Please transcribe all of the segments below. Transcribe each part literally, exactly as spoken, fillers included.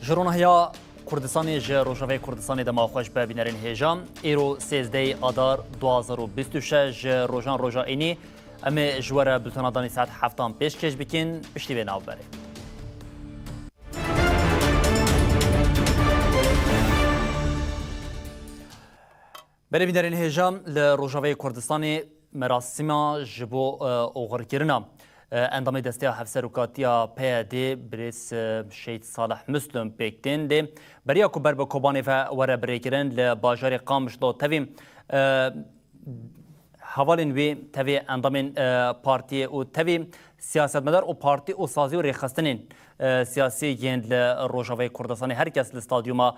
Ji ronahiya Kurdistanê, ji Rojavayê Kurdistanê dema xweş be bînerên hêja. Îro sêzdehê Adar du hazar û bîst û şeş ji rojan roja Înî. Em ê ji we re bultena danî saet heftan pêşkêş bikin. Piştî vê navberê. Belê bînerên hêja, li Rojavayê Kurdistanê merasîma ji bo, e, oxirkirina, e, endamê Desteya Hevserokatiya P Y D birêz, e, Şehîd Salih Muslim pêk tên. Lê beriya ku ber bi Kobanê ve were birêkirin, li bajarê Qamişlo tevî, e, hevalên wî, tevî endamên, e, partiyê û tevî siyasetmedar û partî û sazî û rêxistinên, e, siyasî yên li Rojavayê Kurdistanê her kes li stadyuma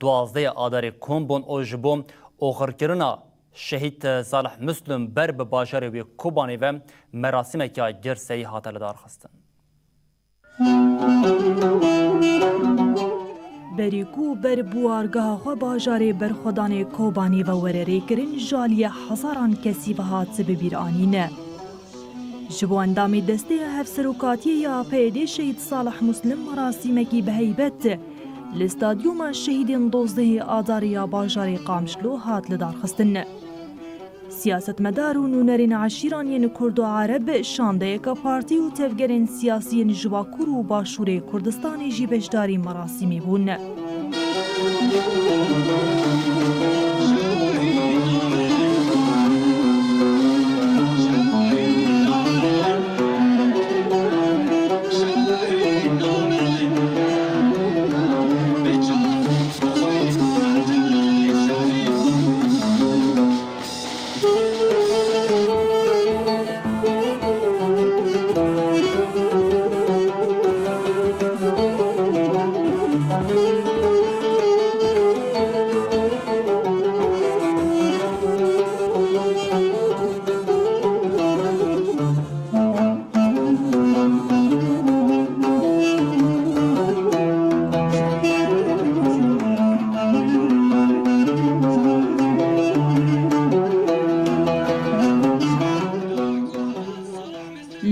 duwazdehê Adarê kom bûn û ji bo oxirkirina Şehîd Salih Muslim ber bi bajarê wê Kobanê ve merasîmeke girseyî hate lidarxistin. Berî ku ber bi wargeha xwe bajarê berxwedanê Kobanê ve were rêkirin, ji aliyê hezaran kesî ve hat bi bîr anîne. Ji bo endamê Desteya Hevserokatiyê ya P Y D Şehîd Salih Muslim merasîmekî bi heybet li Stadyuma Şehîdên dozdehê Adarê ya bajarê Qamişlo hat lidarxistin. Siyasetmedar û nûnerên eşîran yên Kurd û Ereb, şandeyeke partî û tevgerên siyasî yên ji Bakur û Başûrê Kurdistanê jî beşdarî merasîmê bûn.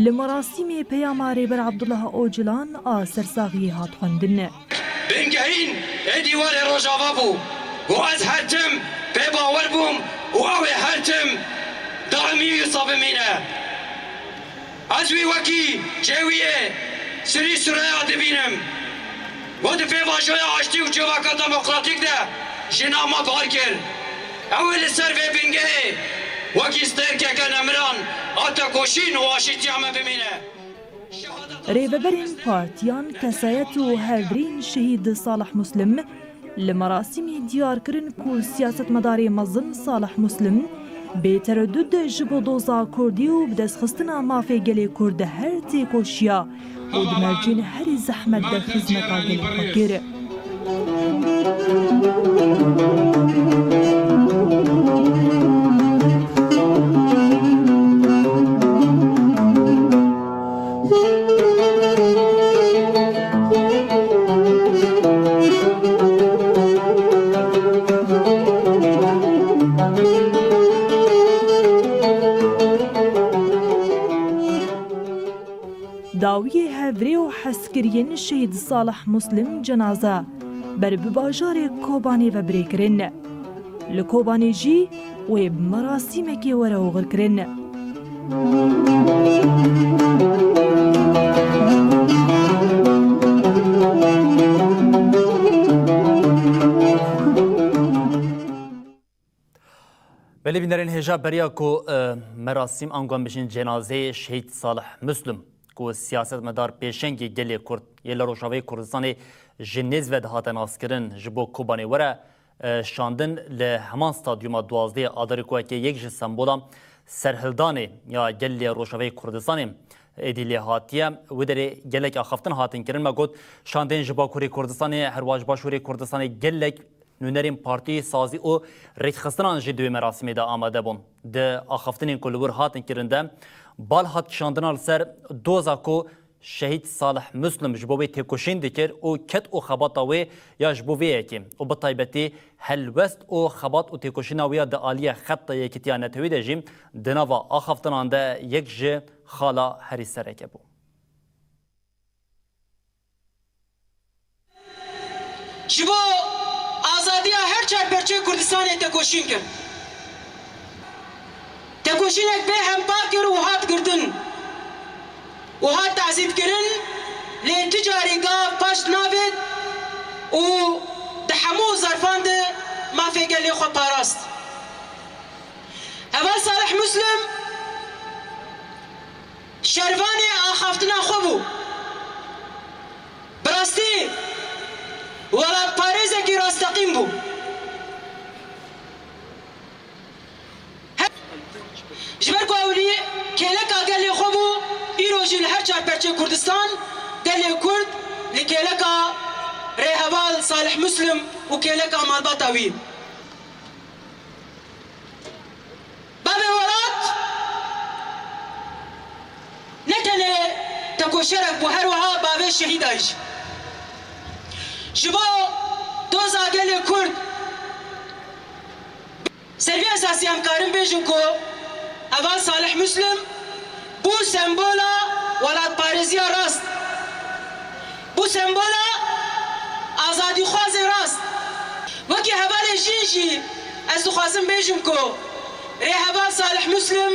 Li merasîmê peyama Rêber Abdullah Ocalan a sersaxiyê hat xwendin. Bingehîn êdî warê Rojava bû û ez her tim pê bawer bûm û ew ê her tim daimî wisa bimîne. Ez wî wekî cêwiyê Sirî Sureya dibînim. Ku di pêvajoya aştî û civaka demokratîk de ji nav me bar kir. Ew ê li ser vê bingehê wekî stêrkeke nemiran a tekoşîn û aşîtiya me bimîne. Rêveberên partiyan, kesayet û hevbirên Şehîd Salih Muslim li merasîmê diyar kirin ku siyasetmedarê mezin Salih Muslim bê teredûd ji bo doza Kurdî û bidestxistina mafê gelê Kurd di her têkoşiya û di mercên herî zehmet de xizmeta gelê xwe kir. Dawiyê hevrê û hezkiriyên Şehîd Salih Muslim cenaze ber bi bajarê Kobanê ve birê kirin. Li Kobanê jî wê bi merasîmekê were oxirkirin. Belê bînerên hêja, beriya ku, e, merasîm, ango em bijîn cenazeyê Şehîd Salih Muslim, ku siyasetmedar pêşengê gelê Kurd yê li Rojavayê Kurdistanê ji nêz ve dihate naskirin, ji bo Kobanê were, e, şandin, li heman stadyuma duwazdehê Adarê ku weke yek ji sembola serhildanê ya gelê Rojavayê Kurdistanê êdî lê hatiye, wê derê gelek axaftin hatin kirin. Me got, şandên ji Bakurê Kurdistanê, herwa ji Başûrê Kurdistanê gelek nûnerên partî, sazî û rêkxistinan jî di wê merasîmê de amade bûn. Di axaftinên ku li wir hatin kirin de bal hat kişandina li ser doza ku Şehîd Salih Muslim ji bo wê têkoşîn dikir û ked û xebata wê ya ji bo vê yekê û bi taybetî helwest û xebat û têkoşîna wê ya di aliyê Xeta Yekîtiya Netewî de jî di nava axaftinan de yek ji xala herî sereke bû. Ji bo azadiya her çar perçeyê Kurdistanê tekoşîn kir. Tekoşînek bê hempa kir û hat girtin û hat tezîbkirin, lê tu carî gav paş navêt û di hemû zerfan de mafê gelê xwe parast. Heval Salih Muslim şervanê axaftina xwe bû. Bi rastî welatparêzekî rasteqîn bû. He-, ji ber ku ew li kêleka gelê xwe bû, îro jî li her çar perçeyê Kurdistan gelê Kurd li kêleka rêheval Salih Muslim û kêleka malbata wî. Bavê welat ne tenê tekoşerek bû, her wiha bavê şehîda jî. Ji bo doza gelê Kurd, ser vî esasî em karin bêjin ku heval Salih Muslim bû sembola welatparêziya rast. Bû sembola azadîxwazê rast. Wekî hevalê jin jî ez dixwazim bêjim ku rêheval Salih Muslim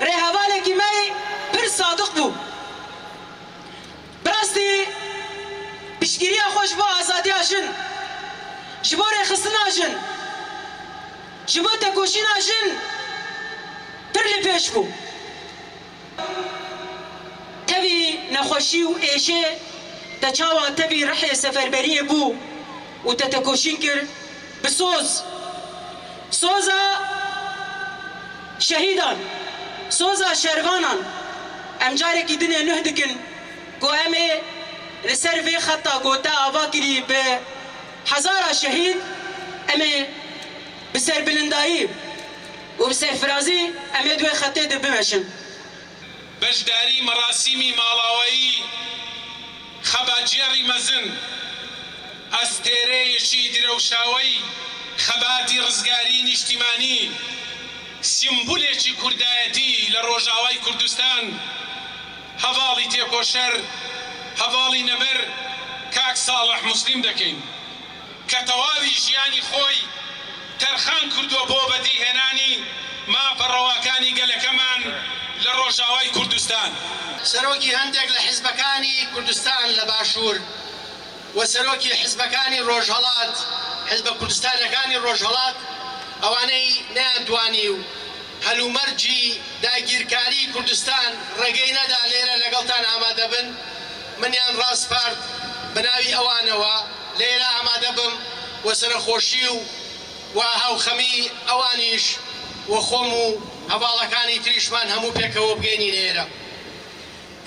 rêhevalekî me yê pir sadiq bû. Bi rastî piştgiriya xwe ji bo azadiya jin, ji bo rêxistina jin, ji bo tekoşîna jin pir li pêş bû. Tevî nexweşî û êşê te çawa tevî rihê seferberiyê bû û te tekoşîn kir bi soz. Soza şehîdan, soza şervanan em carekî dinê nuh dikin ku em ê li ser vê xeta ku te ava kirî bi hezara şehîd, em ê bi serbilindayî û bi serfirazî em ê di wê xetê de bimeşin. Beşdarî merasîmî ماڵاوایی خەباتگێڕی مەزن، ئەستێرەیەکی درەوشاوەی خەباتی ڕزگاری نیشتیمانی، سیمبولێکی کوردایەتی لە ڕۆژاوای کوردستان، هەڤاڵی تێکۆشەر، هەڤاڵی نەمر، کاک ساڵح موسلیم دەکەین. کە تەواوی ژیانی خۆی تەرخان کردووە بۆ بەدیهێنانی مافە ڕەواکانی گەلەکەمان لە ڕۆژاوای کوردستان. سەرۆکی هەندێک لە حیزبەکانی کوردستان لە باشوور و سەرۆکی حیزبەکانی ڕۆژهەڵات، حیزبە کوردستانیەکانی ڕۆژهەڵات، ئەوانەی نەیانتوانی و هەلومەرجی داگیرکاری کوردستان ڕێگەی نەدا لێرە لەگەڵتان ئامادە بن، منیان ڕاسپارد بە ناوی ئەوانەوە. لێرە ئامادە بم و سەرەخۆشی و، و هاوخەمی ئەوانیش و خۆم و هەڤاڵەکانی تریشمان هەموو پێکەوە بگەینین ئێرە.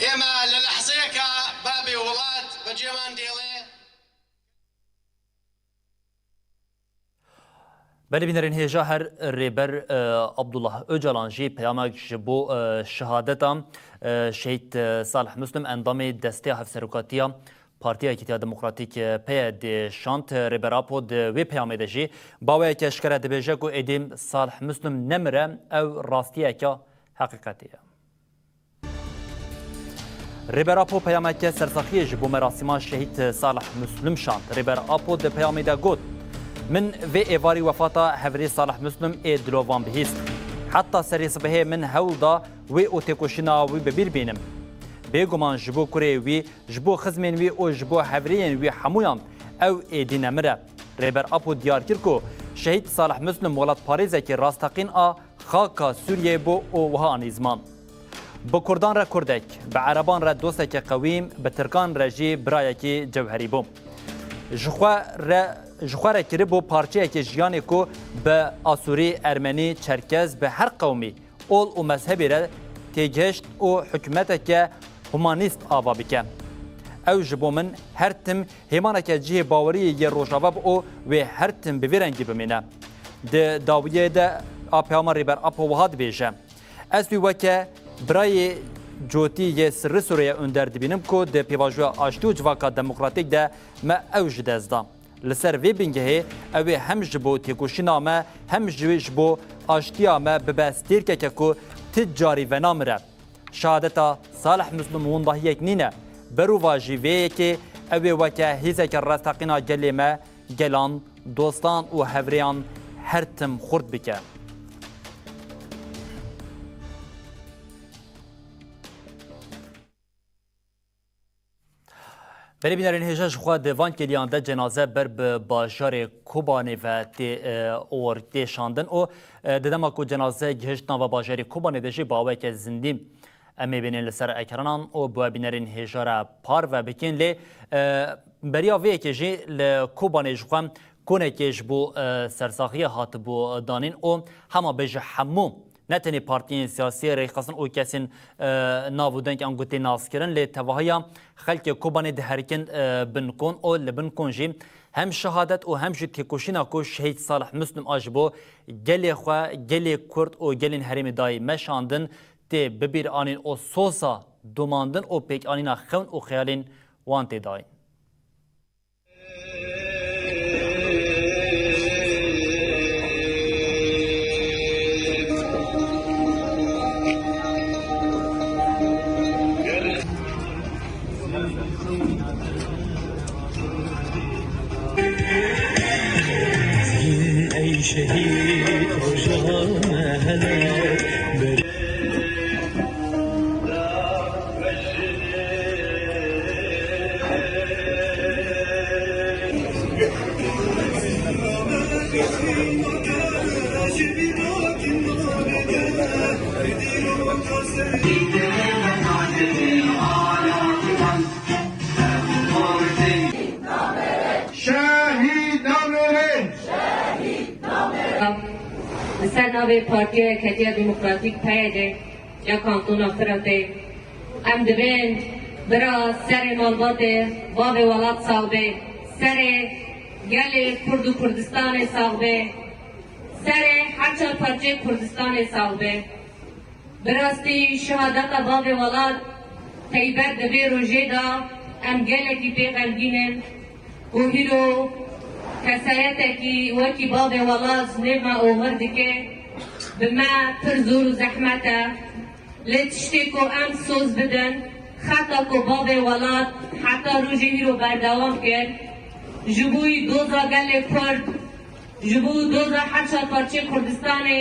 ئێمە لە لەحزەیەکە بابێ وڵات بەجێمان دێڵێ. Belê bînerên hêja her Rêber, e, Abdullah Ocalan jî peyamek ji bo, e, şehadeta, e, şehîd, e, Salih Muslim endamê Desteya Hevserokatiya Partiya Yekîtiya Demokratîk, e, P Y D şand. Rêber Apo di wê peyamê de jî baweyeke eşkere dibêje ku êdî Salih Muslim nemire, ew rastiyeke heqîqetê ye. Rêber Apo peyameke sersaxiyê ji bo merasîma şehîd Salih Muslim şand. Rêber Apo di peyamê de got, Min vê êvarî wefata hevrê Salih Muslim ê dilovan bihîst. Heta serê sibehê min hewl da wê û têkoşîna wî bi bîr bînim. Bêguman ji bo kurê wî, ji bo xizmên wî û ji bo hevrêyên wî hemûyan ew êdî nemire. Rêber Apo diyar kir ku şehîd Salih Muslim welatparêzekî rasteqîn a xaka Sûriyeyê bû û wiha anî ziman. Bi kurdan re kurdek, bi ereban re dosteke qewîm, bi tirkan re jî birayekî cewherî bû. Ji xwe re, ji xwe re kiribû parçeyekê jiyanê ku bi asûrî, ermenî, çerkez, bi her qewmî, ol û mezhebî re têgihişt û hikûmeteke humanîst ava bike. Ew ji bo min her tim hêmaneke cihê baweriyê yê Rojava bû û wê her tim bi vî rengî bimîne. Di dawiyê de a peyama Rêber Apo wiha dibêje, Ez wî weke birayê cotî yê Sirri Sûriyê Under dibînim ku di pêvajoya aştî û civaka demokratîk de me ew ji dest da. Li ser vê bingehê ew ê hem ji bo têkoşîna me hem jî ji bo aştiya me bibe stêrkeke ku ti carî venamire. Şehadeta Salih Muslim windahiyek nîne. Berovajî vê yekê ew ê weke hêzeke rasteqîna gelê me gelan, dostan û hevrêyan her tim xurt bike. Belê bînerên hêja, ji xwe di van kêliyan de cenaze ber bi bajarê Kobanê ve tê, e, or tê şandin û, e, di dema ku cenaze gihişt nava bajarê Kobanê de jî bi aweke zindî em ê bînin li ser ekranan û bi we bînerên hêja re parve bikin. Lê, e, beriya vê yekê jî li Kobanê ji xwe konekê ji bo, e, sersaxiyê hatibû danîn û hema bê ji hemû ne tenê partiyên siyasî, rêxistin û kesên, e, nav û deng ango tê naskirin, lê tevahiya xelkê Kobanê diherkin, e, bin kon û li bin kon jî hem şehadet û hem jî têkoşîna ku şehîd Salih Muslim a ji bo gelê xwe, gelê Kurd û gelên herêmê dayî meşandin, tê bibîranîn û soza domandin û pêkanîna xewn û xeyalên wan tê dayîn. Ey şehîd, roja me hene. Şehîd namêrin! Li ser navê Partiya Yeketiya Demokratîk, P Y D, ya Kantona Firatê, em dibên bira serê malbatê bavê welat sax bê, serê gelê Kurd û Kurdistanê sax bê, serê her çar parçeyê Kurdistanê sax bê. Bi rastî şehadeta bavê welat teybet di vê rojê de em gelekî pê xemgîn in û hîro kesayetekî wekî bavê welat ji nêv me oxir dike, bi me pir zor û zehmet e. Lê tiştê ku em soz bidin, xeta ku bavê welat heta rojê hîro berdewam kir, ji bo doza gelê Kurd, ji bo doza her çar parçeyê Kurdistanê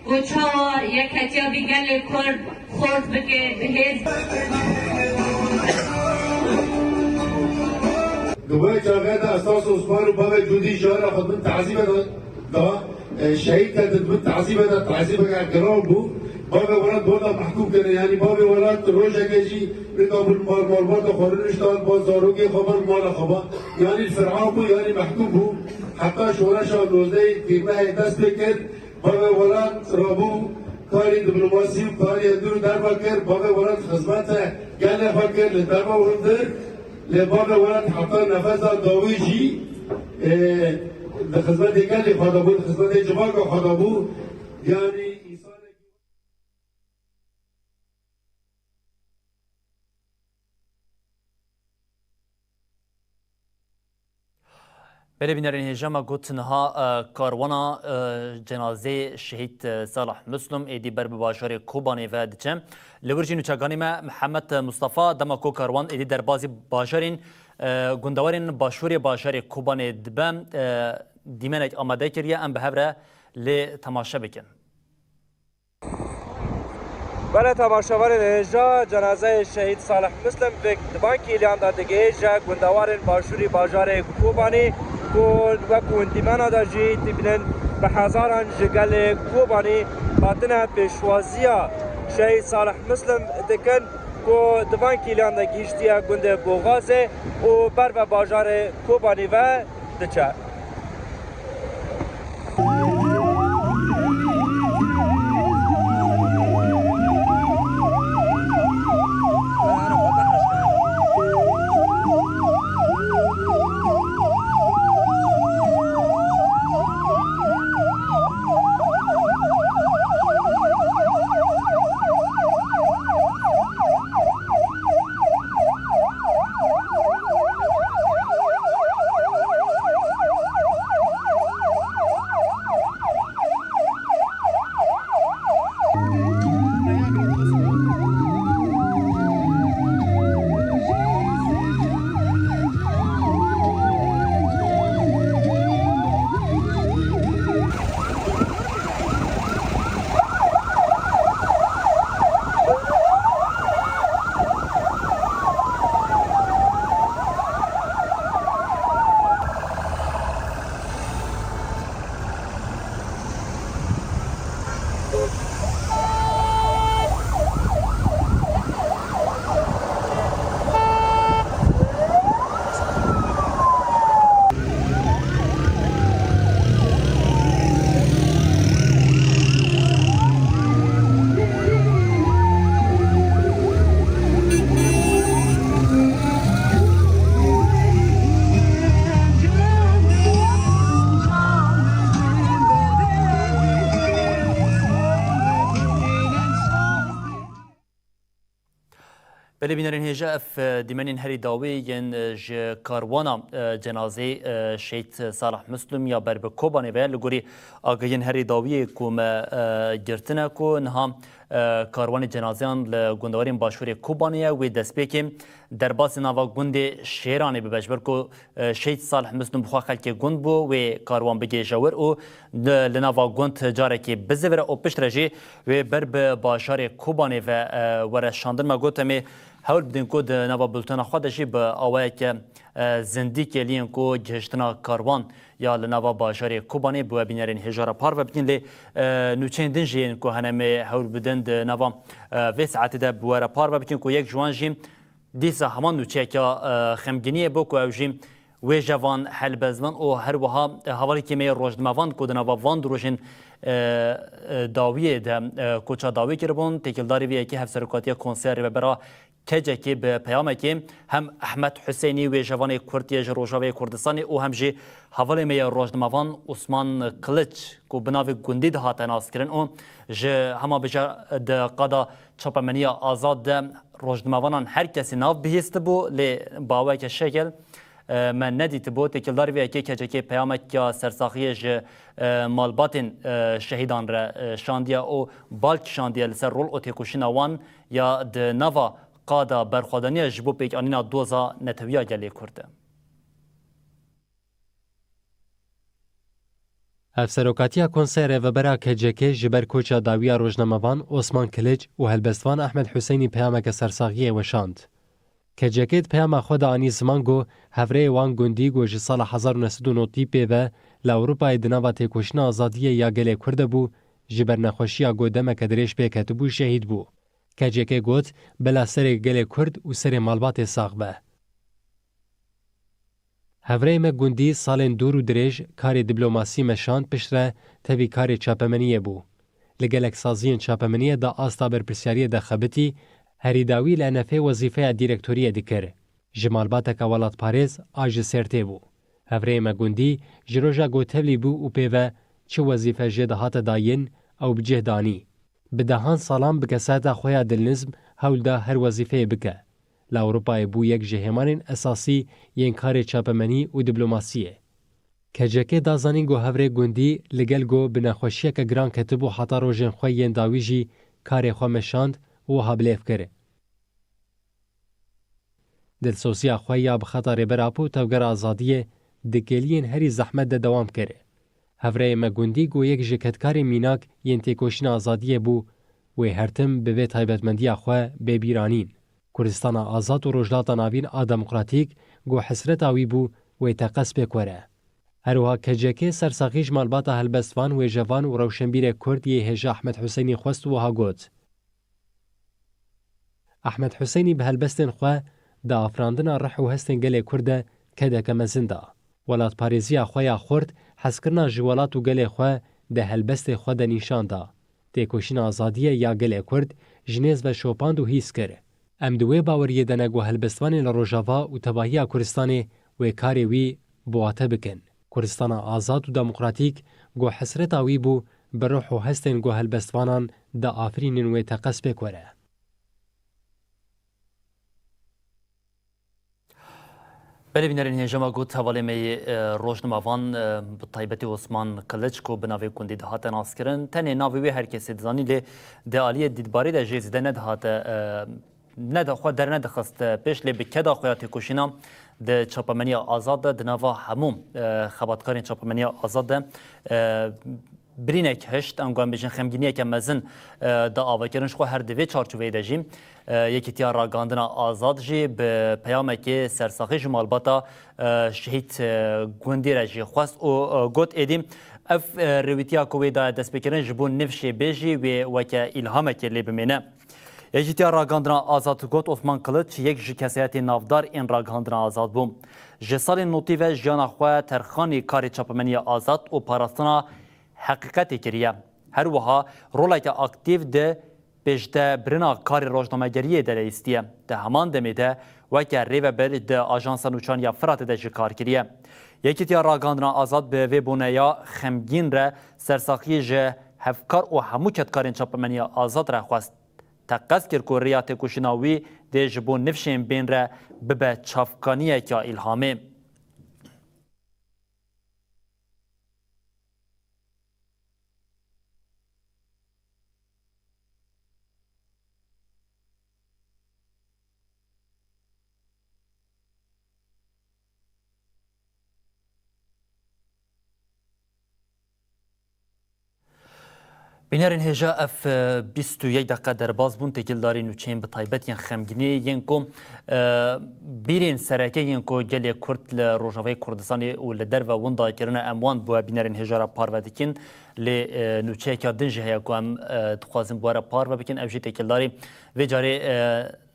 ku çawa yeketiya vî gelê Kurd xort bike, bi hêz. Di wê çaxê de Esas Osman û bavê Cûdî ji we re xwe di bin tezîbe de da, e, şehîd ketin, di bin tezîbe de, tezîbeke giran bû. Bavê welat bor da mehkûm kirin, yanî bavê welat rojekê jî nika bû li mal malbata xwe rûniştan, ba zarokê xwe ba li mala xwe ba. Yanî li Fir'an bû, yanî mehkûm bû. Heta şoreşa nozdehê Tîrmehê dest pê kir, bavê welat rabû karê diplomasî û karê dûr derve kir, bavê welat xizmete gelê xwe kir li derve û hundir. Lê bavê welat heta nefesa dawî jî, e, di xizmetê gelê xwe de bû, di xizmetê civaka xwe de bû. Yanî însanekî. Belê bînerên hêja, me got niha, e, karwana, e, cenazeyê şehîd, e, Salah Muslim êdî ber bi bajarê Kobanê ve diçe. Li wir jî nûçeganê me Mihemed Mustafa dema ku karwan êdî derbazî bajarên, e, gundewarên başûrê bajarê Kobanê dibe, e, dîmenek amade kiriye, em bi hev re lê temaşe bikin. Belê temaşevanên hêja, cenazeyê şehîd Salih Muslim vê di van kêliyan de digihêje gundewarên başûrî bajarê Kobanê ku wek hûn dîmena de jî dibînin bi hezaran ji gelê Kobanê hatine pêşwaziya şehîd Salih Muslim dikin ku di van kêliyan de gihiştiye gundê Boxazê û ber ve bajarê Kobanê ve diçe. Belê bînerên hêja, ev, e, dîmenên herî dawî yên, e, ji karwana, e, cenazê, e, Şehîd Salih Muslim ya ber bi Kobanê ve. Li gorî agahiyên herî dawiyê ku me, e, girtine ku niha, e, karwanê cenazeyan li gundewarên başûrê Kobanê ye, wê destpêkê derbasî nava gundê Şêranê bibe, ji ber ku, e, Şehîd Salih Muslim bi xwe xelkê gund bû, wê karwan bigihêje wir û li, li nava gund carekê bizivire û piştre jî wê ber bi bajarê Kobanê ve, e, were şandin. Me got em ê hewl bidin ku di nava bultena xwe de jî bi awayeke, e, zindî kêliyên ku gihiştina karwan ya li nava bajarê Kobanê bi we bînerên hêja re parve bikin. Lê, e, nûçeyên din jî yên ku hene em ê hewl bidin di nava, e, vê saetê de bi we re parve bikin ku yek ji wan jî dîsa heman nûçeyeke, e, xemgîniyê bû ku ew jî wêjevan, helbestvan û her wiha, e, hevalekî me yê rojnamevan ku di nava van du rojên, e, e, dawiyê de, e, koça dawî kiribûn. Têkildarî vê yekê Hevserokatiya Konseya Rêvebera K C K'ê bi peyamekê hem Ehmed Huseynî, wêjevanê Kurd yê ji Rojavayê Kurdistanê û hem jî hevalê me yê rojnamevan Osman Kiliç ku bi navê Gundî dihate naskirin û ji hema bêje di qada çapemeniya azad de rojnamevanan her kesî nav bihîstibû, lê bi awayeke şekil, e, me nedîtibû. Têkildarî vê yekê K C K'ê peyamek ya sersaxiyê ji, e, malbatên, e, şehîdan re, e, şandiye û bal kişandiye li ser rol û têkoşîna wan ya di nava qada berxwedaniya ji bo pêkanîna doza netewiya gelê Kurd e. Hevserokatiya Konseya Rêvebera K C K ji ber koça dawiya rojnamevan Osman Kiliç û helbestvan Ehmed Huseynî peyameke sersaxiyê weşand. K C K di peyama xwe de anî ziman ku hevrêyê wan Gundî ku ji sala hezar û neh sed û notî pê ve li Ewropayê di nava têkoşîna azadiyê ya gelê Kurd de bû, ji ber nexweşiya ku demeke dirêj pê ketibû şehîd bû. K C K got, bila serê gelê Kurd û serê malbatê sax be. Hevrêyê me Gundî salên dûr û dirêj karê diplomasî meşand piştre tevî karê çapemeniyê bû. Li gelek saziyên çapemeniyê de asta berpirsiyariyê de xebitî, herî dawî li Enefê wezîfeya dîrektoriyê dikir. Ji malbateke welatparêz a ji Sêrtê bû. Hevrêyê me Gundî ji roja ku tevlî bû û pê ve çi wezîfe jê dihate dayîn, ew bi cih danî. Bi dehan salan bi kesayeta xwe ya dilnizm hewl da her wezîfeyê bike. Li Ewropayê bû yek ji hêmanên esasî yên karê çapemenî û diplomasiyê. K C K da zanîn ku hevrê Gundî li gel ku bi nexweşiyeke giran ketibû heta rojên xwe yên dawî jî karê xwe meşand û wiha bilêv kir. Dilsosiya xwe ya bi xeta Rêber Apo û Tevgera Azadiyê di kêliyên herî zehmet de dewam kir. Hevrêyê me Gundî ku yek ji kedkarên mînak yên têkoşîna azadiyê bû, wê her tim bi vê taybetmendiya xwe bê bîr anîn. Kurdistana azad û Rojhilata Navîn a demokratîk ku hesreta wî bû, wê teqez pêk were. Her wiha K C K sersaxî ji malbata helbestvan, wêjevan û rewşenbîrê Kurd yê hêja Ehmed Huseynî xwest û wiha got, Ehmed Huseynî bi helbestên xwe di afirandina rih û hestên gelê Kurd de kedeke mezin da. Welatparêziya xwe ya xurt, hezkirina ji welat û gelê xwe di helbestê xwe de nîşan da. Têkoşîna azadiyê ya gelê Kurd ji nêz ve şopand û hîs kir. Em di wê baweriyê de ne ku helbestvanên li Rojava û tevahiya Kurdistanê wê karê wî bi wate bikin. Kurdistana azad û demokratîk ku hesreta wî bû, bi ruh û hestên ku helbestvanan diafirînin wê teqez pêk were. Belê bînerên hêja, me got hevalê me yê, e, rojnamevan, e, bi taybetî Osman Kiliç ku bi navê Gundî dihate naskirin. Tenê navê wê her kesê dizanî, lê di aliyê dîtbarê de jê zêde nedihate, e, neda xwe dernedixist pêş, lê bi keda xwe ya têkoşîna di çapemeniya azad de, di nava hemû, e, xebatkarên çapemeniya azad de, e, birînek hişt, em ku em bêjin xemgîniyeke mezin, e, da avakirin. Ji xwe her di vê çarçoveyê de jî, e, Yekîtiya Ragihandina Azad jî bi peyamekê sersaxî ji malbata, e, şehîd, e, Gundî re jî xwest û, e, got, êdî ev, e, rêwîtiya ku wê daye destpêkirin ji bo nifşê bê jî wê weke îlhamekê lê bimêne. Yekîtiya Ragihandina Azad got, Osman Kiliç yek ji kesayetên navdar ên ragihandina azad bû. Ji salên notî ve jiyana xwe terxanî karê çapemeniya azad û parastina heqîqetê kiriye. Her wiha roleke aktîf di pêşdebirina karê rojnamegeriyê de leyîstiye. Di heman demê de weke rêveber di Ajansa Nûçan ya Firatê de jî kar kiriye. Yekîtiya Ragihandina Azad bi vê boneya xemgîn re sersaxiyê ji hevkar û hemû kedkarên çapemeniya azad re xwest. Te qest kir ku rêya têkoşîna wî dê ji bo nifşên bên re bibe çavkaniyeke îlhamê. Bînerên hêja, ev, e, bîst û yek deqe derbas bûn, têkildarî nûçeyên bi taybet yên xemgînê yên ku, e, bîrên sereke yên ku gelê Kurd li Rojavayê Kurdistanê û li derve winda kirine, em wan bi we bînerên hêja re parve dikin. Lê, e, nûçeyeke din jî heye ku em, e, dixwazin bi we re parve bikin. Ev jî têkildarî vê carê, e,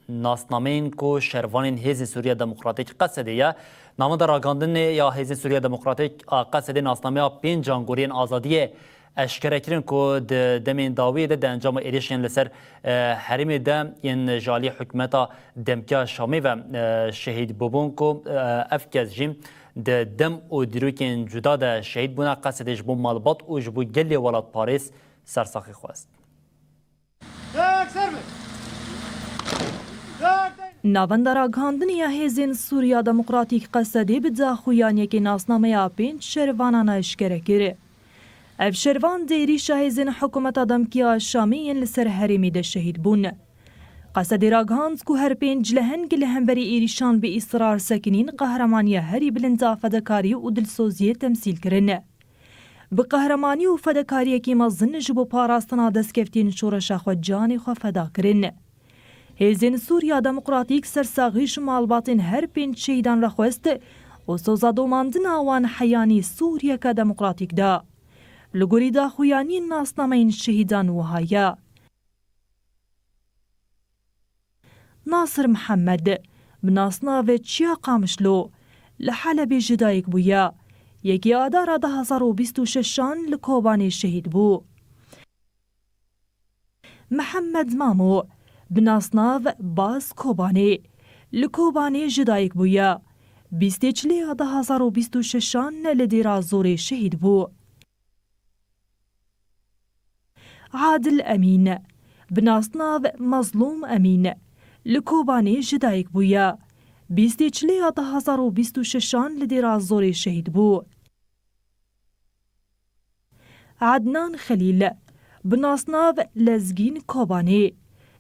nasnameyên ku şervanên Hêzên Sûriya Demokratîk, Qesedê ye. Navenda Ragihandinê ya Hêzên Sûriya Demokratîk a Qesedê nasnameya pênc angoriyên azadiyê eşkere kirin ku di demên dawiyê de di encama êrişên li ser, e, herêmê de yên ji alî hikûmeta demkî ya Şamê ve, e, şehîd bûbûn ku, e, ev kes jî di dem û dîrokên cuda de şehîd bûne. Qesedê ji bo malbat û ji bo gelê welatparêz sersaxî xwest. Navenda Ragihandinê ya Hêzên Sûriya Demokratîk, Qesedê, bi daxuyaniyekê nasnameya pênc şervanan eşkere kir. Ev şervan di êrîşa hêzên hikûmeta demkî ya Şamê yên li ser herêmê de şehîd bûn. Qesedê ragihand ku her pênc leheng li hemberî êrîşan bi îsrar sekinîn qehremanî herî bilind a fedekarî û dilsoziyê temsîl kirin. Bi qehremanî û fedekariyekî mezin ji bo parastina destkeftiyên şoreşa xwe canê xwe feda kirin. Hêzên Sûriya Demokratîk sersaxî ji malbatên her pênc şehîdan re xwest û soza domandina wan heyanî Sûriyeke demokratîk da. Li gorî daxuyaniyên nasnameyên şehîdan wiha ye. Nasir Mihemed, bi nasnavê Çiya Qamişlo, li Helebê ji dayik bûye. Yekê Adara du hazar û bîst û şeşan li Kobanê şehîd bû. Mihemed Mamo, bi nasnav Baz Kobanê, li Kobanê ji dayik bûye. Bîstê Çilêya du hazar û bîst û şeşan li Dêra Zorê şehîd bû. Adil Emîn, bi nasnav Mazlûm Emîn, li Kobanê ji dayik bûye. Bîstê Çilêya du hazar û bîst û şeşan li Dêra Zorê şehîd bû. Adnan Xelîl, bi nasnav Lezgîn Kobanê,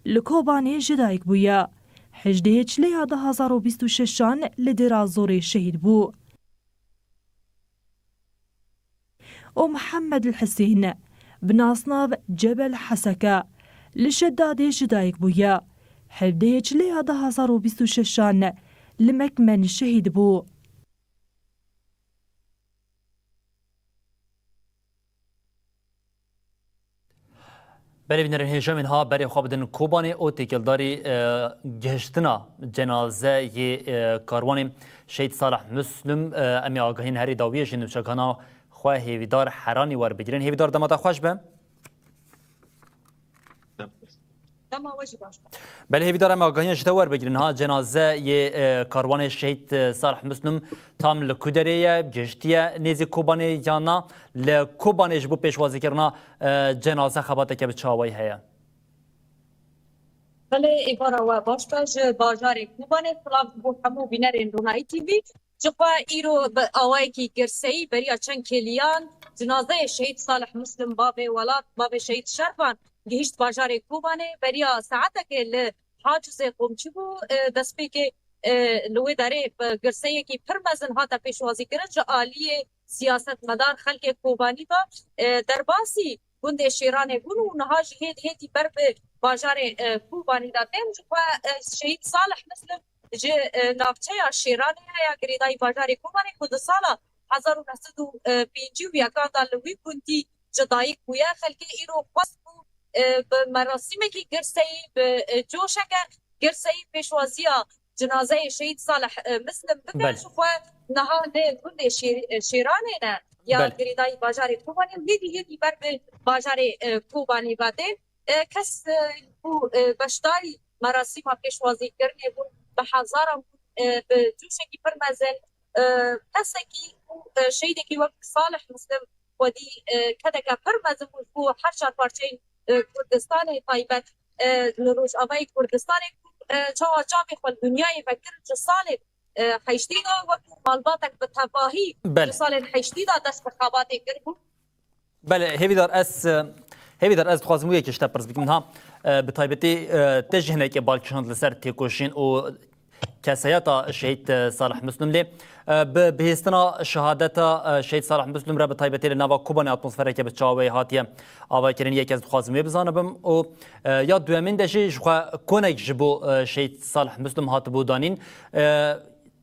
li Kobanê ji dayik bûye. Hejdehê Çilêya du hazar û bîst û şeşan li Dêra Zorê şehîd bû. û Mihemed El Hisên, bi nasnav Cebel Heseke, li Şedadê ji dayik bûye. Hevdehê Çilêya du hazar û bîst û şeşan li Mekmen şehîd bû. Belê bînerên hêja, em ê niha berê xwe bidin Kobanê û têkildarî, e, gihiştina cenaze yê, e, karwanê Şehîd Salih Muslim, e, em ê agahiyên herî dawiyê ji nûçegihana xwe Hêvîdar Heranî werbigirin. Hêvîdar, dema te xweş be. Dema we jî baş be. Belê Hêvîdar, em agahiyan ji te werbigirin. Ha, cenaze yê, e, karwanê Şehîd, e, Salih Muslim tam li ku derê ye, gihiştiye nêzî Kobanê yan na? Li Kobanê ji bo pêşwazîkirina, e, cenaze xebateke bi çi awayî heye? Belê, êvara we baş be. Ji bajarê Kobanê silav ji bo hemû bînerên Ronahî T V. Ji xwe îro bi awayekî girseyî beriya çend kêliyan cinazeyê Şehîd Salih Muslim, bavê welat, bavê Şehîd Şervan, gihîşt bajarê Kobanê. Beriya saetekê li Hacizê Qomçî bû, e, destpêkê, e, li wê derê bi girseyekî pir mezin hate pêşwazîkirin ji aliyê siyasetmedar, xelkê Kobanî ve, e, derbasî gundê Şêranê bûn û niha jî hêdî hêdî ber bi bajarê, e, Kobanî de tên. Ji xwe, e, Şehîd Salih Muslim ji, e, navçeya Şêranê ye, ya girêdayî bajarê Kobanê, ku di sala hezar û neh sed û pêncî û yekan de li wî gundî ji dayik bûye. Xelkê îro xwest bû, e, bi merasîmekî girseyî, bi, e, coşeke girseyî pêşwaziya cinazeyê Şehîd Salih, e, Muslim bikin. Belê. Ji xwe niha li gundê Şêr-, e, Şêranê ne, ya Belê. girêdayî bajarê Kobanê û hêdî hêdî ber bi bajarê, e, Kobanê ve tên. E, kes, e, ku, e, beşdarî merasîma pêşwazîkirinê bûn, bi hezaran bûn, e, bi coşekî pir mezin, e, kesekî û, e, şehîdekî wek Salih Muslim xwedî, e, kedeke pir mezin bû ji bo her çar parçeyên, e, Kurdistanê taybet, e, li Rojavayê Kurdistanê ku, e, çawa çavê xwe li dinyayê vekirin ji salên, e, heştî de wekû malbatek bi tevahî Belê. ji salên heştî de dest bi xebatê kiribû. Belê, Hêvîdar, ez, e, Hêvîdar, ez dixwazim wê yekê ji te pirs bikim. Ha, e, bi taybetî, e, te jî hinekê balkişand li ser têkoşîn û kesayeta Şehîd, e, Salih Muslim lê, e, bi bihêstina şehadeta, e, Şehîd Salih Muslim re bi taybetî li nava Kobanê atmosfereke bi çawa wê hatiye avakirin, yek ez dixwazim wê bizanibim û, e, ya duyemîn de jî ji xwe konek ji bo, e, Şehîd Salih Muslim hatibû danîn. E,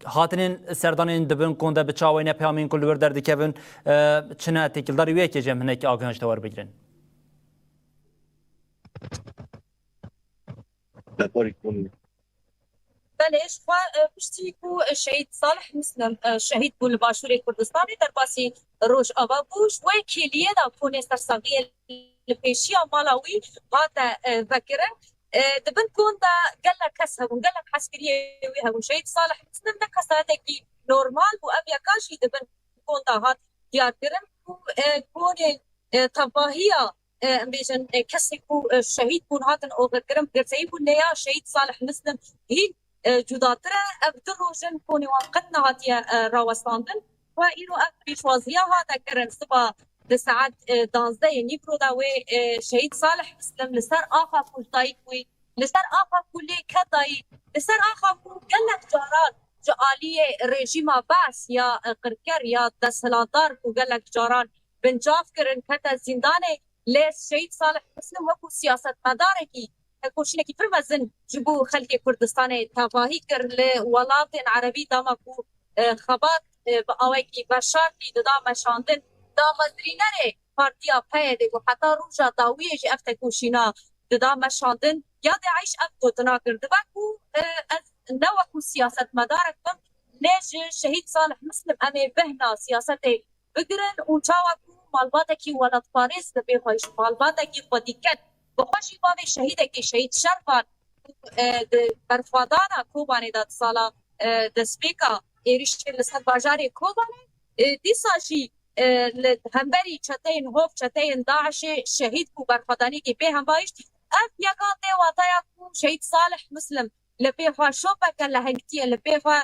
hatinên serdanên di bin kon de bi çawa ne peyamên ku li wir derdikevin, e, çi ne têkildarî wê yekê jî em hinekî agahiyan ji te werbigirin. Belê, ji xwe, e, piştî ku Şehîd Salih Muslim, e, şehîd bû li Başûrê Kurdistanê, derbasî Rojava bû, ji wê kêliyê de konê sersaxiyê li pêşiya mala wî hate, e, vekirin. E, di bin kon de gelek kes hebûn, gelek heskiriyê wî hebûn. Şehîd Salih Muslim ne kesayetekî normal bû, ev yeka jî di bin kon de hat diyarkirin ku, e, konê, e, tevahiya, e, em bêjin, e, kesê ku, e, şehîd bûn, hatin oxirkirin, girseyî bûn, lê ya Şehîd Salih Muslim hîn, e, cudatir e. Ev du roj in konê wan qet nehatiye, e, rawestandin. Xwe îro ev pêşwaziya hate kirin, siba di saet, e, danzdehê Nîpro de wê, e, Şehîd Salih Muslim li ser axa ku ji dayik bûyî, li ser axa ku lê ket dayî, li ser axa ku gelek caran ji aliyê rejîma Bees ya, e, qirker ya desthilatdar ku gelek caran bincav kirin, kete zîndanê, lê Şehîd Salih Muslim wekû siyasetmedarekî tekoşînekî pir mezin ji bo xelkê Kurdistanê tevahî kir. Li welatên erebî dema ku, e, xebat, e, bi awekî veşartî dida meşandin, damezrînerê partiya P Y D ku heta roja dawiyê jî ev tekoşîna dida meşandin. Ya DAIŞ ev gotina kir. Dibe ku, e, ez ne wekû siyasetmedarek bim, lê ji Şehîd Salih Muslim em ê bêhna siyasetê bigirin û çawa ku malbatekî welatparêz dibe xwe ji malbatekî xwedîket, bi xwe jî bavê şehîdekî Şehîd Şervan, e, di berxwedana Kobanê de di sala, e, destpêka êrişê li ser bajarê Kobanê, e, dîsa jî, e, li hemberî çeteyên hov, çeteyên DAIŞê şehîd bû, berxwedaniyekî bê hembayîş. Ev yeka tê wataya ku Şehîd Salih Muslim li pê xwe şopeke lehengtiyê, li pê xwe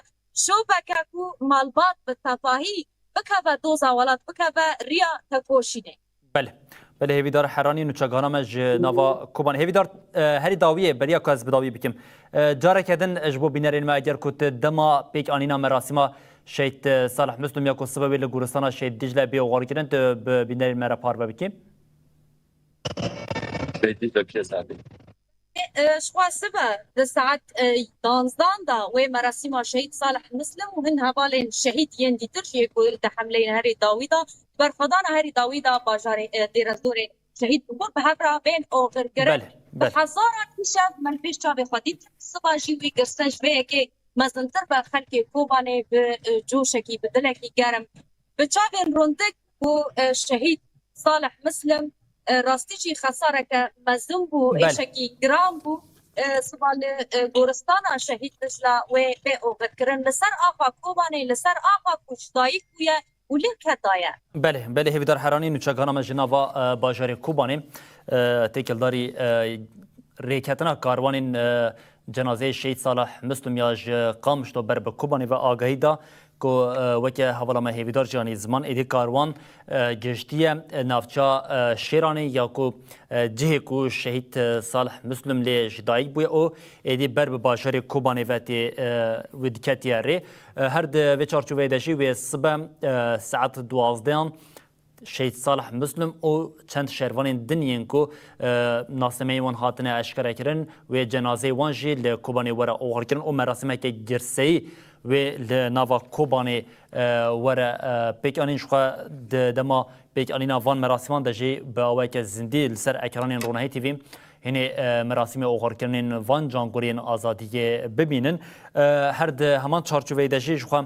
şopeke ku malbat bi tevahî bikeve doza welat, bikeve riya tekoşînê. Belê. Belê, Hêvîdar Heranî, nûçegana me ji nava Kobanê. Hêvîdar, e, herî dawiyê, beriya ku ez bi dawî bikim. E, careke din ji bo bînerên me, eger ku tu dema pêkanîna merasîma Şehîd, e, Salih Muslim ya ku sibe wê li goristana Şehîd Dicle bê oxirkirin, tu bi bînerên me re parve bikî. Şehîd Dicle bişe serdê. E, ji xwe sibe di saet, e, danzdan de wê merasîma Şehîd Salih Muslim û hin hevalên şehîd yên dîtir jî ku di hemleyên herî dawî de, berxwedana herî dawî de bajarê, e, Dêrezdorê şehîd bûbûn, bi hev re bên oxirkirin. Belê, Bi belê. hezaran îşev me li pêş çavê xwe dît. Siba jî wî girse ji vê yekê mezintir be xelkê Kobanê bi, e, coşekî, bi dilekî germ, bi çavên rondik û, e, şehîd Salih Muslim, e, rastî jî xesareke mezin bû, Belê. êşekî giran bû. E, siba li, e, goristana Şehîd Dijla wê bê oxirkirin. Li ser axa Kobanê, li ser axa ku ji dayik bûye û lê ket daye. Belê, belê, Hêvîdar Heranî, nûçegana me ji nava, e, bajarê Kobanê, e, têkildarî, e, rêketina karwanên, e, cenazeyê Şehîd Salih Muslim ya ji Qamişlo ber bi Kobanê ve agahî da ku, e, weke hevala me Hêvîdar jî anî ziman, êdî karwan, e, gihiştiye, e, navça, e, Şêranê ya ku, e, cihê ku Şehîd, e, Salih Muslim lê ji dayik bûye û êdî ber bi bajarê Kobanê ve tê, e, wê diketiye rê. E, her di vê çarçoveyê de jî wê sibe, e, saet duwazdehan Şehîd Salih Muslim û çend şervanên din yên ku, e, nasnameyên wan hatine eşkerekirin, wê cenazeyê wan jî li Kobanê were oxirkirin û merasîmeke girseyî wê li nava Kobanê, e, were, e, pêkanîn. Ji xwe di dema pêkanîna van merasîman de jî bi aweke zindî li ser ekranên Ronahî T V Hînê, e, merasîmê oxirkirinên van cangoriyên azadiyê bibînin. E, her di heman çarçoveyê de jî ji xwe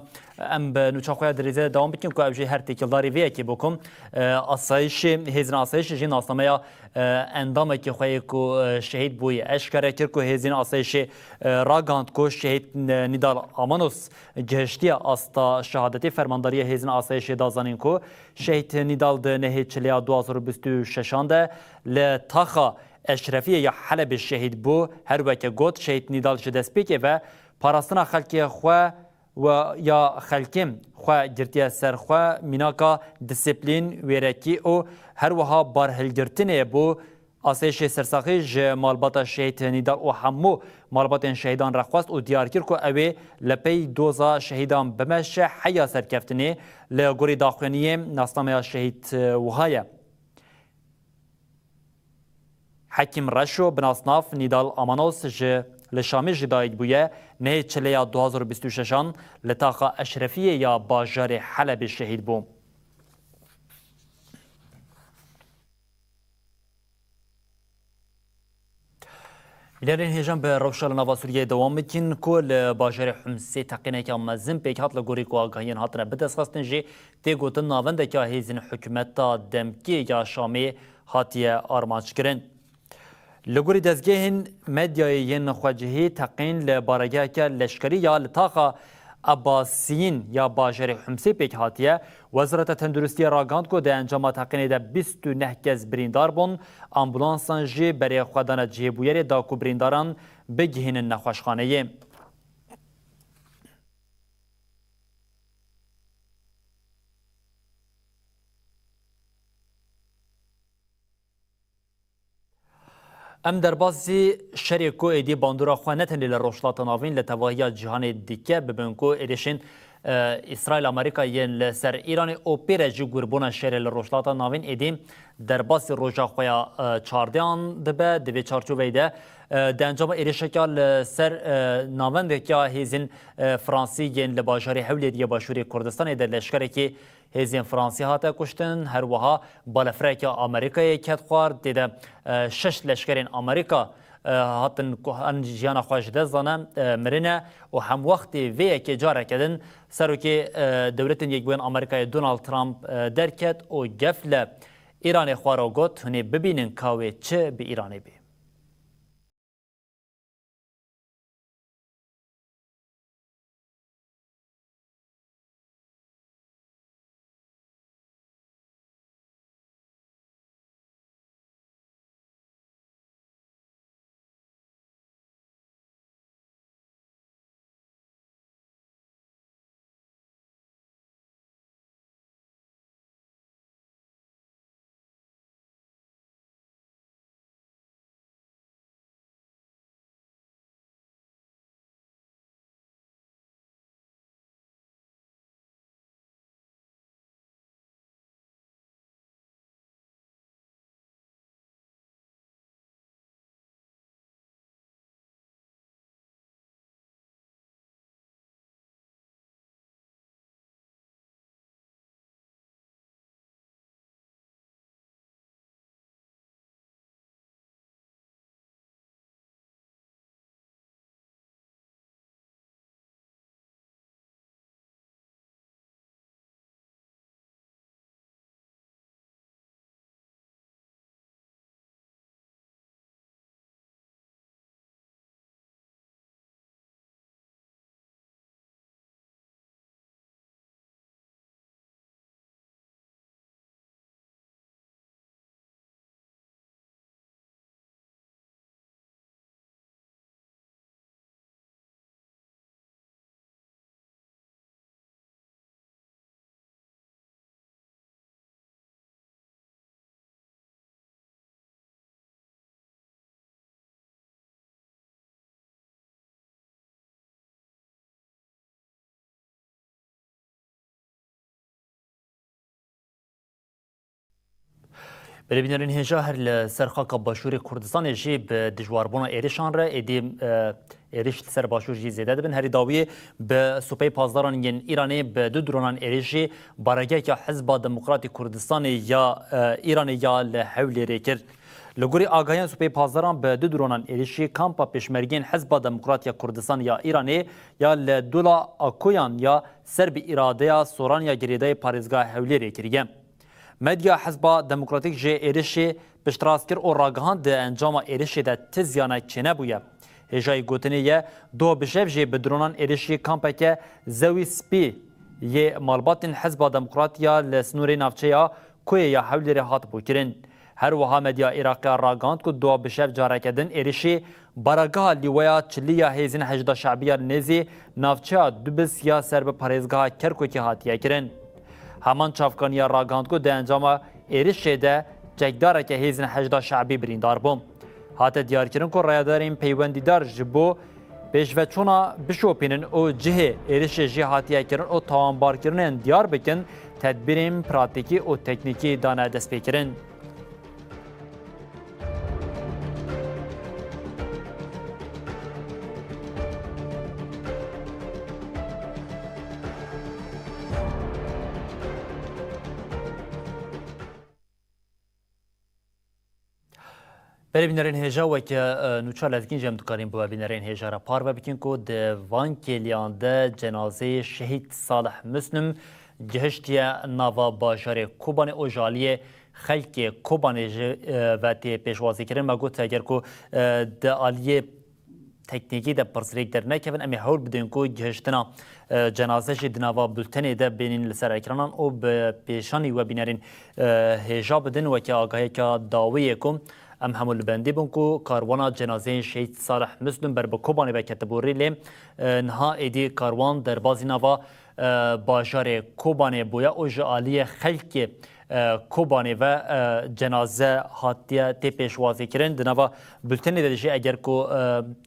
em bi nûça xwe ya dirêzê de dewam bikin ku ev jî her têkildarî vê yekê bû ku, e, asayişê, hêzên asayişê jî nasnameya, e, endamekî xwe yê ku, e, şehîd bûyî eşkere kir ku hêzên asayişê, e, ragihand ku şehîd, e, Nîdal Amanos gihiştiye asta şehadetê. Fermandariya hêzên asayişê da zanîn ku şehîd Nîdal di nehê çilê ya du hazar û bîst û şeşan de li taxa Eşrefiyê ya Helebê şehîd bû. Her weke got, şehîd Nîdal ji destpêkê ve parastina xelkê xwe û ya xelkê xwe girtiye ser xwe, mînaka disiplîn, wêrekî û her wiha barhilgirtinê bû. Asayişê Sersaxî ji malbata şehîd Nîdal û hemû malbatên şehîdan re xwest û diyar kir ku ew ê li pey doza şehîdan bimeşe heya serkeftinê. Li gorî daxuyaniyê nasnameya şehîd wiha ye. Hekîm Reşo, bi nasnav Nîdal Amanos, ji li Şamê ji dayik bûye, nehê çileya du hazar û bîst û şeşan li taxa Eşrefiyê ya bajarê Helebê şehîd bû. Bînerên hêjan, bi rewşa li nava Sûriyeyê dewam bikin ku li bajarê Humsê teqîneke mezin pêk hat, li gorî ku agahiyên hatine bidestxistin jî tê gotin navendeke hêzên hikûmeta demkî ya Şamê hatiye armanckirin. Li gorî dezgehên medyayê yên xwecihî, teqîn li baregeheke leşkerî ya li taxa Ebasiyîn ya bajarê Humsê pêk hatiye. Wezareta Tenduristiyê ragihand ku di encama teqînê de bîst û neh kes birîndar bûn, ambulansan jî berê xwe dane cihê bûyerê da ku birîndaran bigihînin nexweşxaneyê. Em derbasî şerê ku êdî bandora xwe ne tenê li Rojhilata Navîn, li tevahiya cîhanê dike, bibin ku êrişên, e, Îsraîl Amerîka yên li ser Îranê û pê re jî gurbûna şerê li Rojhilata Navîn êdî derbasî roja xwe ya, e, çardehan dibe. Di vê çarçoveyê de, e, di encama êrişeke li ser, e, navendeka hêzên, e, Fransî yên li bajarê Hewlêriyê Başûrê Kurdistanê de leşkerekî hêzên Fransî hate kuştin, her wiha balefireke Amerîkayê ket xwar, tê de, e, şeş leşkerên Amerîka, e, hatin ku an jiyana xwe ji dest dane, e, mirine û hemwextê vê yekê careke din Serokê, e, Dewletên Yekbûyên Amerîkayê Donald Trump, e, derket û gef li Îranê xwar û got, hûn ê bibînin ka wê çi bi Îranê bê. Belê bînerên hêja, her li ser xaka Başûrê Kurdistanê jî bi dijwarbûna êrişan re êdî, e, êriş li ser Başûr jî zêde dibin. Herî dawiyê bi supeyê pasdaran yên Îranê bi du dronan êrişî baregeheke Hizba Demokratî Kurdistanê ya, e, Îranê ya li Hewlêrê kir. Li gorî agahiyan supeyê pasdaran bi du dronan êrişî kampa pêşmergeyên Hizba Demokrat ya Kurdistan ya Îranê ya li Dula Akoyan ya ser bi îradeya soran ya girêdayê parêzgeha Hewlêrê kiriye. Medya Hizba Demokratîk jî êrişê piştrast kir û ragihand di encama êrişê de ti ziyanek çênebûye. Hêjayî gotinê ye, doh bi şev jî bi dronan êrişî kampeke Zewî Spî yê malbatên Hizba Demokrat ya li sînorê navçeya Koyê ya Hewlêrê hatibû kirin. Her wiha medya Îraqiya ragihand ku dua bi şev careke din êrişî barageha lîweya çilî ya hêzên Heşda Şe'bî ya li nêzî navçeya Dubis ya ser bi parêzgeha Kerkûkê hatiye kirin. Heman çavkaniya ragihand ku di encama êrişê de çekdareke hêzên Heşda Şe'bî birîndar bû. Hate diyarkirin ku rayedarên peywendîdar ji bo pêşveçûna bişopînin û cihê êrişê jê hatiye kirin û tawanbarkirinên diyar bikin, tedbîrên pratîkî û teknîkî dane destpêkirin. Belê bînerên hêja, weke, e, nûça lezgîn jî em dikarîn bi we bînerên hêja re parve bikin ku di van kêliyan de cenazeyê şehîd Salih Muslim gihiştiye nava bajarê Kobanê û ji aliyê xelkê Kobanê jî, e, ve tê pêşwazîkirin. Me got, eger ku, e, di aliyê teknîkî de pirsgirêk dernekevin, em ê hewl bidin ku gihiştina, e, cenaze jî di nava bultenê de bênîn li ser ekranan û bi pêşanî we bînerên, e, hêja bidin, weke agahiyeke dawî ye ku em hemû li bendî bûn ku karwana cenazeyên şehîd Salih Muslim ber bi Kobanê ve ketibû rê, lê, e, niha êdî karwan derbazî nava, e, bajarê Kobanê bûye û ji aliyê xelkê, e, Kobanê ve, e, cenaze hatiye tê pêşwazî kirin. Di nava bultenê de jî eger ku, e,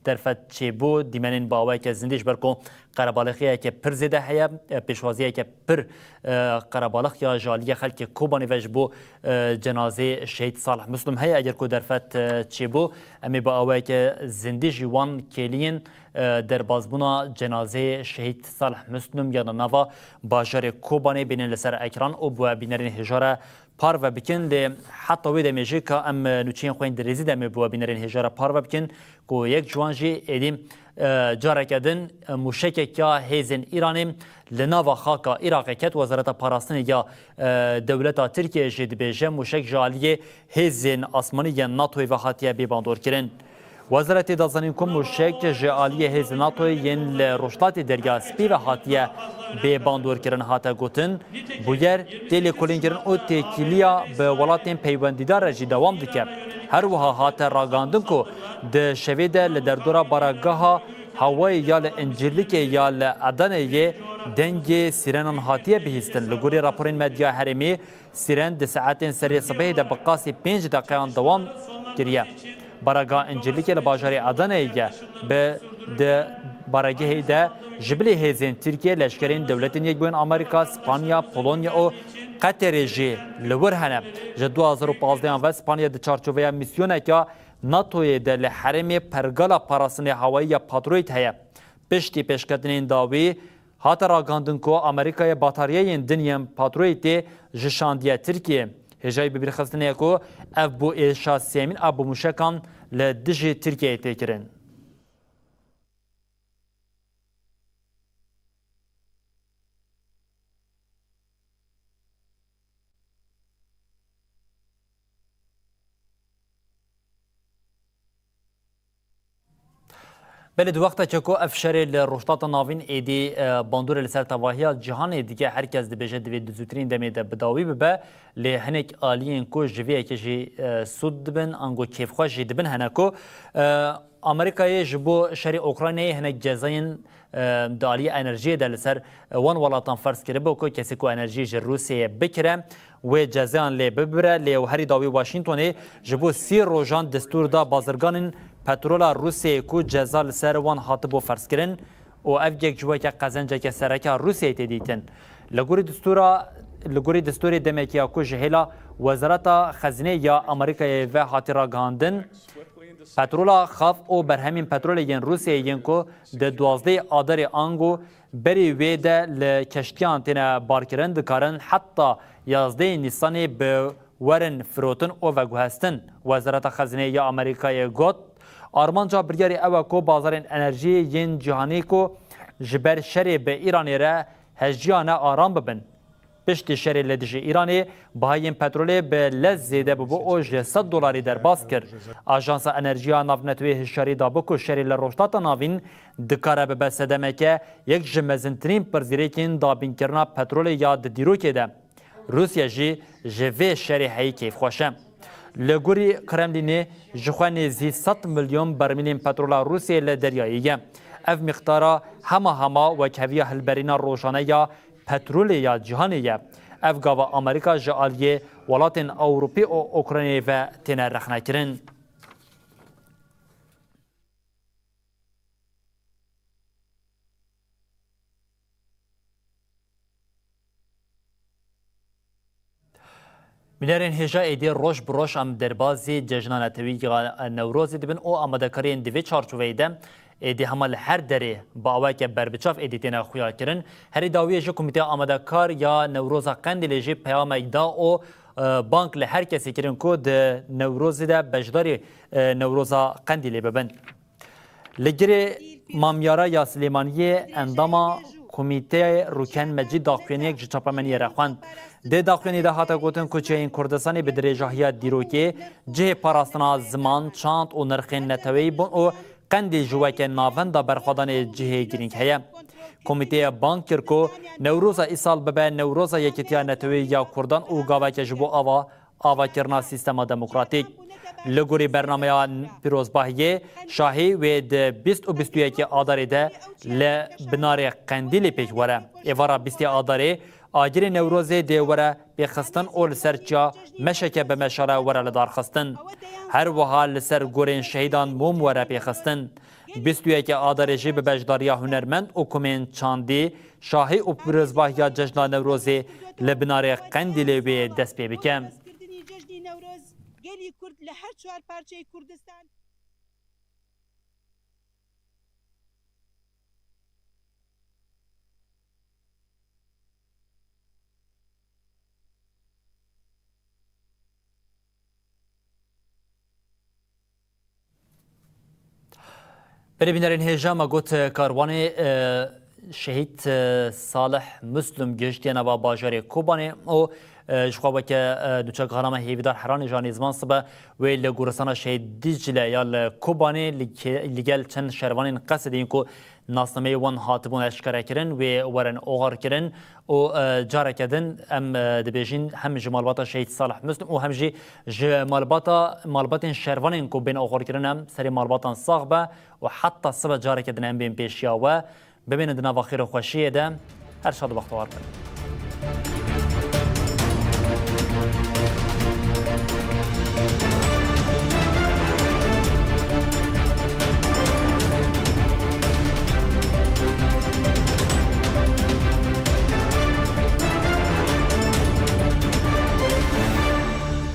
derfet çêbû, dîmenên bi awayeke zindî, ji ber ku qerebalixiyeke pir zêde heye, e, pêşwaziyeke pir, e, qerebalixiya ji aliyê xelkê Kobanê ve ji bo, e, cenazê şehîd Salih Muslim heye. Eger ku derfet, e, çêbû, em ê bi awayeke zindî jî wan kêliyên, e, derbazbûna cenazeyê şehîd Salih Muslim ya di nava bajarê Kobanê bînin li ser ekran û bi we bînerên hêja re parve bikin. Lê heta wê demê jî ka em, e, nûçeyên xwe yên dirêzî demê bi we bînerên hêja re parve bikin ku yek ji wan jî êdî, e, careke din, e, mûşekek ya hêzên Îranê li nava xaka Iraqê ket. Wezareta Parastinê ya, e, dewleta Tirkiyeyê jî dibêje, mûşek ji aliyê hêzên asmanî yên NATOyê ve hatiye bêbandorkirin. Wezaretê da zanîn ku mûşek ji aliyê hêzên NATOyê yên li Rojhilatê Derya Spî ve hatiye bêbandorkirin, hate gotin, bûyer tê lêkolînkirin û têkiliya bi welatên peywendîdar re jî dewam dike. Her wiha hate ragihandin ku di şevê de li derdora barageha hewayê ya li Încirlikê ya li Edeneyê dengê sîrenan hatiye bihîstin. Li gorî raporên medya herêmî, sîren di saetên serê sibehê de bi qasî pênc deqeyan dewam kiriye. Baraga Încirlikê li bajarê Edeneyê ye. Bi di baregehê de ji bilî hêzên Tirkiye, leşkerên Dewletên Yekbûyên Amerîka, Spanya, Polonya û Qeterê jî li wir hene. Ji du hazar û pazdeh ve Spanya di çarçoveya mîsyoneke NATOyê de li herêmê pergala parastinê hewayî ya Patriot heye. Piştî pêşketinên dawî, hate ragihandin ku Amerîkayê bataryeyên din yên Patriotê ji şandiye Tirkiyê. Hêjayî bibîrxistinê ye ku ev bû êşa sêyemîn a bi mûşekan li dijî Tirkiyeyê tê kirin. Belê, di wextekê ku ev şerê li Rojhilata Navîn êdî, e, bandorê li ser tevahiya cîhanê dike, her kes dibêje divê di zûtirîn demê de bi dawî bibe, lê hinek aliyên ku ji vê yekê jî, e, sûd dibin, ango kêfxweş jî dibin, hene ku, e, Amerîkayê ji bo şerê Ukraynayê hinek cezayên, e, di aliyê enerjiyê de li ser, e, wan welatan ferz kiribû ku kesê ku enerjiyê ji Rûsyayê bikire, wê cezayan lê bibire, lê ew herî dawî Washingtonê ji bo sî rojan destûr da bazirganên petrola Rûsyayê ku ceza li ser wan hatibû ferzkirin û ev yek ji weke qezenceke sereke a Rûsyayê tê dîtin. Li gorî destûra, li gorî destûrê demekî ya ku ji hêla Wezareta Xezînê ya Amerîkayê ve hatî ragihandin, petrola xav û berhemên petrolê yên Rûsyayê yên ku di duwazdehê Adarê ango berî wê de li keştiyan têne barkirin, dikarin heta yazdehê Nîsanê bi werin firotin û veguhestin. Wezareta Xezînê ya Amerîkayê got, armanca biryarê ew e ku bazarên enerjiyê yên cîhanî ku ji ber şerê bi Îranê re hejiyane aram bibin. Piştî şerê li dijî Îranê, bihayên petrolê bi lez zêde bûbû û ji sed dolarî derbas kir. Ajansa Enerjiya Navneteweyê hişyarî dabû ku şerê li Rojhilata Navîn dikare bibe sedemeke yek ji mezintirîn pirsgirêkên dabînkirina petrolê ya di dîrokê de. Rûsya jî ji vê şerê heyî kêfxweş e. Li gorî Kremlînê, jixwe nêzî sed milyon bermîlên petrola Rûsiyê li deryayê ye. Ev mîqdara hema hema wekheviya hilberîna rojane ya petrolê ya cîhanê ye. Ev gava Amerîka ji aliyê welatên Ewropî û Ukraynayê ve têne rexnekirin. Bînerên hêja êdî roj bi roj em derbazî cejna netewî ya Newrozê dibin û amadekariyên di vê çarçoveyê de êdî hema li her derê bi awayeke berbiçav êdî têne xuyakirin. Herî dawiyê jî Komîteya Amadekar ya Newroza Qendîlê jî peyamek da û, e, bang li her kesê kirin ku di Newrozê de beşdarî, e, Newroza Qendîlê bibin. Li girê Mamyara ya Silêmaniyê endama Komîteyê Rûken Mecîd daxuyaniyek ji çapemeniyê re xwend. Di daxuyanî de hate gotin ku çiyayên Kurdistanê bi dirêjahiya dîrokê cihê parastina ziman, çand û nirxên neteweyî bûn û Qendîl jî weke navenda berxwedanê cihê girîng heye. Komîteye bang kir ku Newroza îsal bibe Newroza Yekîtiya Neteweyî ya Kurdan û gaveke ji bo ava avakirina sîstema demokratîk. Li gorî bernameya pîrozbahiyê, şahî wê di bîst û bîst û yekê Adarê de li Binarê Qendîlê pêk were. Êvara bîstê Adarê, agirê Newrozê dê were pêxistin û li ser çiya meşeke bi meşale were lidarxistin. Her wiha li ser gorên şehîdan mûm were pêxistin. Bîst û yekê Adarê jî bi beşdariya hunermend û komên çandî, şahî û pîrozbahiya Cejna Newrozê li Binarê Qendîlê wê dest pê bike. Kirdinî cejnî Newroz, gelî Kurd li her çar parçeyê Kurdistan. Berê bînerên hêja, me got, e, karwanê, e, şehîd, e, Salih Muslim gihiştiye nava bajarê Kobanê û, e, ji xwe weke, e, nûçegihana me Hêvîdar Heranê ji Anî Ziman sibe wê li goristana Şehîd Dîcle ya li Kobanê li ke-, li gel çend şervanên Qesedê yên ku nasnameyê wan hatibûn eşkerekirin, wê werin oxirkirin û, e, careke din em, e, dibêjin hem ji malbata Şehîd Salih Muslim û hem jî ji malbata, malbatên şervanên ku bên oxirkirin em serê malbatan sax be û heta sibe careke din em bên pêşiya we. Bimînin di nava xêr û xweşiyê de. Her şad û bextewar bin.